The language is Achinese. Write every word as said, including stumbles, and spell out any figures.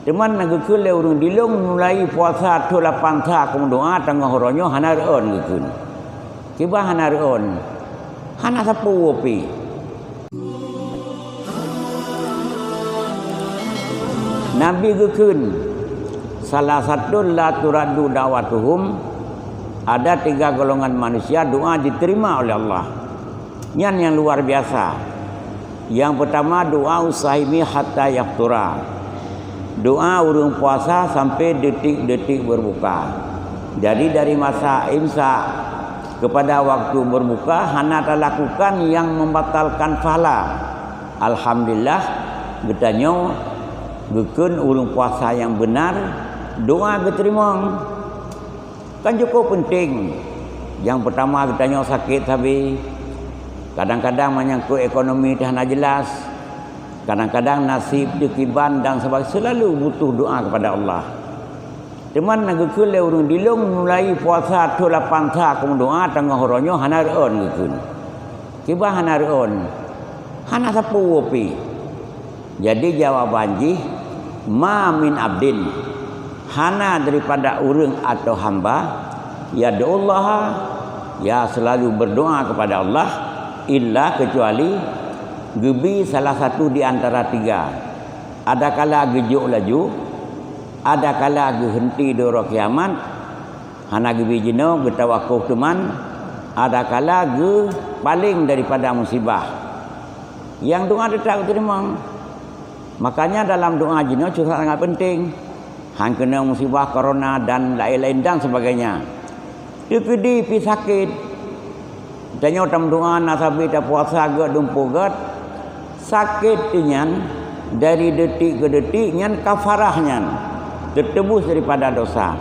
Teuma na geukheun lé ureuëng dilong mulai puasa thon lapan sa keu meudoá teungoh uroe nyoe hana reuon geukheun. Kiban hana reuon? Hana sapeue pih. Nabi geukheun, "Salasatun la turaddu da'watuhum," ada tiga golongan manusia doa diterima oleh Allah. Nyan nyang luar biasa. Nyang peutama, doa usaimi hatta yaftura. Doa ureuëng puasa sampai detik-detik berbuka. Jadi dari masa imsak kepada waktu berbuka hana talakukan nyang membatalkan pahala. Alhamdulillah, geutanyoe geukheun ureuëng puasa nyang beunar, doa geuteurimong. Kan cukup penting. Nyang peutama geutanyoe sakét sabe. Kadang-kadang menyangkut ekonomi teuh hana jelas. Kadang-kadang nasib teuh kiban dan sebagainya selalu butuh doa kepada Allah. Teuma na geukheun lé ureuëng dilong mulai puasa thon lapan sa keu meudoá teungoh uroe nyoe hana reuon geukheun. Kiban hana reuon? Hana sapeue pih. Jadi jawaban jih, "Ma min abdin," hana daripada ureuëng atau hamba, "yad'ullaha," ya selalu berdoa kepada Allah, "illa," kecuali, geubi salah satu di antara tiga. Adakala geujok laju, adakala geuhenti di uroe kiamat, hana geubi jinoe geutawakuf teuma, adakala geupaleng daripada musibah. Nyang doa teutap geuteurimong. Makanya dalam doa jinoe sangat penting. Han keunoe musibah corona dan laén-laén dan sebagainya. Teukeudi pih sakét. Tanyoe tameudoa na sabe tapuasa gét dumpeue gét. Sakét teuh nyan dari detik keu detik nyan kafarah nyan. Teutebus daripada dosa.